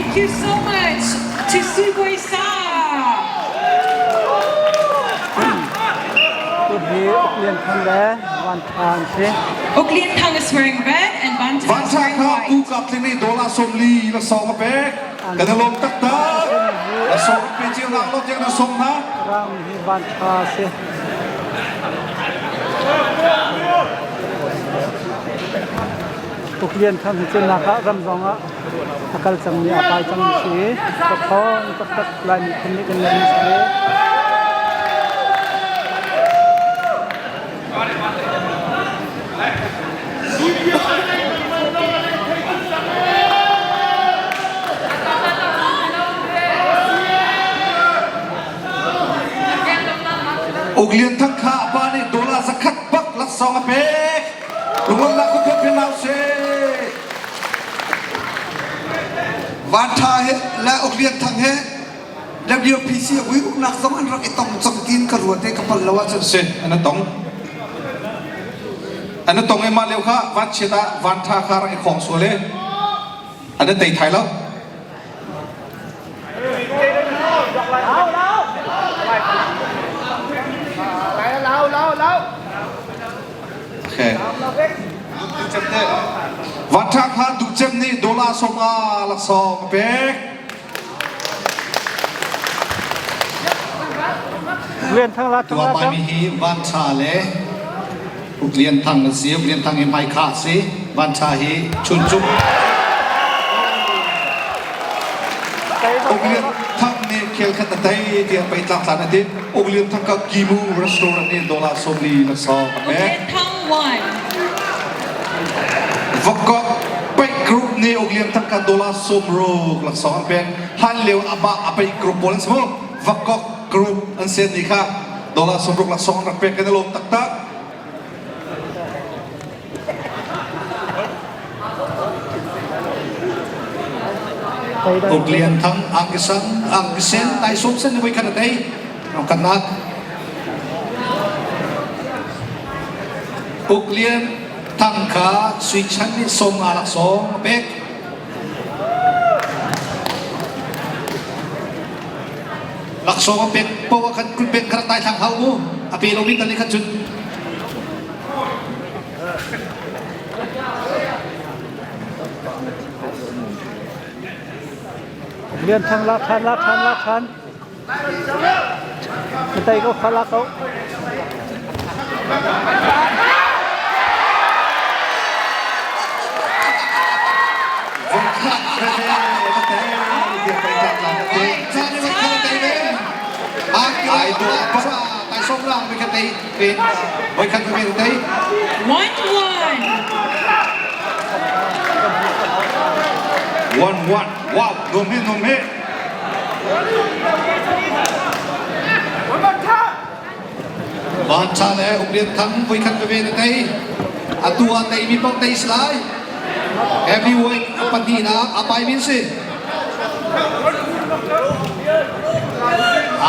Thank you so much to Sui Sa. Hi Uk Lian Thang le Van Tha an si. Uk Lian Thang is wearing red and Van Tha Van is Tha wearing kha white. Pu Kap Tling nih dollar 40 la sawng a pek. Kan i lawm taktak. La sawng pe cio na lo tiang na sawng hna. Ram hi Van Tha si. Uk Lian Thang hi cu nak ah ram zong ah a kal cangmi a kai cangmi si i ka ṭhawng taktak Lai miphun nih kan ngeihmi si. Uk Lian Thang kha a pa nih dollar 100 bak laksawng a pek. Lunglawmhnak kut pek hna usih. Van Tha he le Uk Lian Thang he WPC a vui uknak zong an rak i tong cang tiin ka ruat i ka pal lo ahcun. Si, an i tong. An i tong i mah lio kha vanchiat ah Van Tha kha rak i khawng sual i an i tei thai lo. Okay. Van Tha kha duhcem nih dollar 50 laksawng a pek. Lian Thang la thang la Tuah mi hi Van Tha le Uk Lian Thang an si. Uk Lian Thang hi Maikha a si. Van Tha hi Chuncung. Uk Lian Thang nih khel khat a tei tiah pei tlangtlan a ti. Uk Lian Thang ka Kimu restaurant nih dollar 40 laksawng a Uk pek. Lian Thang won. Vakok Paih Group nih Uk Lian Thang ka dollar 60 laksawng an pek. Hlan lio amah a paih group pawl an si mu. Vakok Group an sen ni kha dollar 60 laksawng an rak pek kan i lawm taktak. Uk Lian Thang angkisang angkisen tai som sen ni voi khat a tei kanak Uk Lian Thang kha Sui Chan nih som nga laksawng a pek. Laksawng a pek poah khan kun pek kha tai thlang hau mu a pe lomi tal nih khan cun Lian Thang la than la than la than. Tai ko kha la ko. 1-1. 1-1. Wow, nuam he nuam he. Van Tha le Uk Lian Thang voikhat veve na tei. Atu ah tei mi paoh tei si lai. Heavyweight a pahnihnak a pai min si.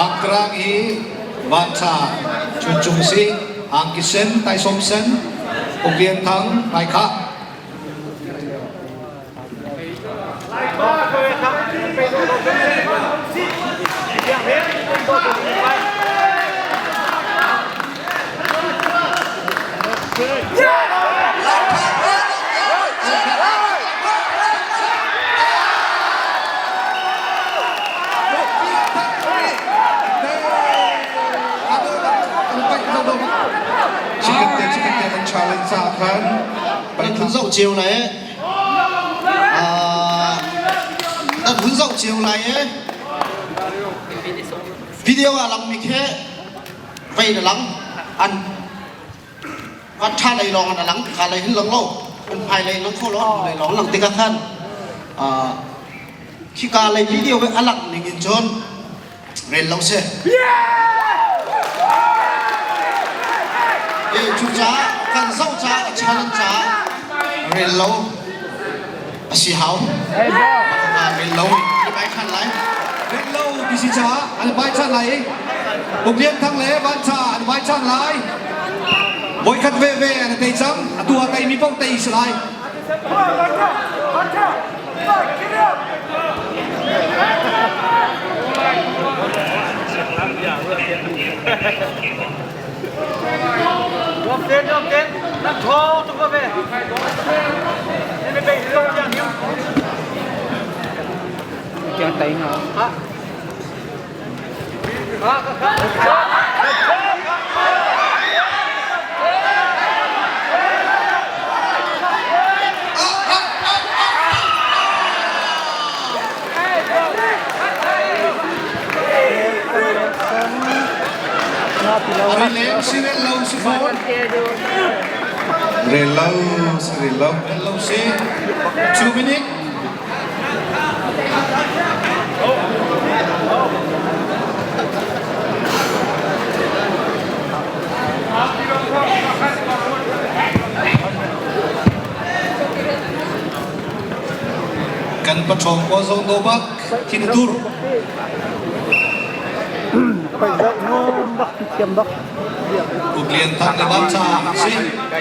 Angkrang hi Van Tha Chuncung si. Angki sen, Taisom sen, Uk Lian Thang, Hmaikhah. Chicken te chicken te kan challenge ca khan Kan hun zoh cio lai e. Kan hun zoh cio lai e. Video ah langmi khi vei na lang an van ṭha lei lawng an lang ka lei hin lang lo an hmai lei lang kho lo an lei lawng lang tikah khan khika lei video he a lang ning in cun rel lo si. E cucaah kan zoh caah a challenge caah rel lo a si hau. Rel lo i bai ṭhan lai. Rel lo ti si caah an bai ṭhan lai i Uk Lian Thang le Van Tha an bai ṭhan lai. Voikhat veve an tei cang. Atu ah tei mi paoh tei si lai. Rilem si rel lo si fawn. Rel lo si rel lo. Rel lo si. 2 minute. Kan paṭhawng pawl zong do bak thin tur. Uk Lian Thang le Van Ca si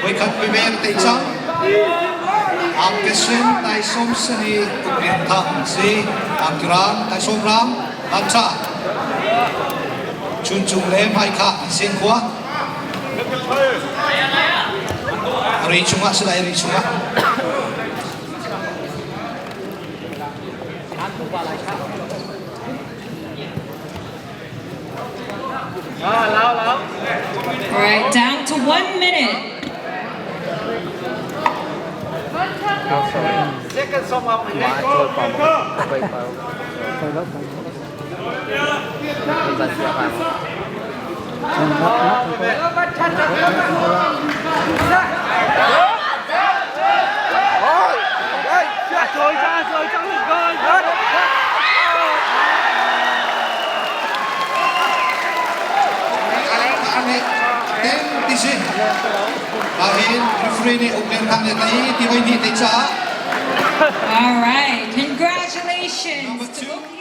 voikhat piven te cang. Am ke sen tai som sani Uk Lian Thang si am kiram tai som ram Van Ca chun chung le hmai kha sin khua ri chungah silai ri chungah All right, down to 1 minute. All right, congratulations to both.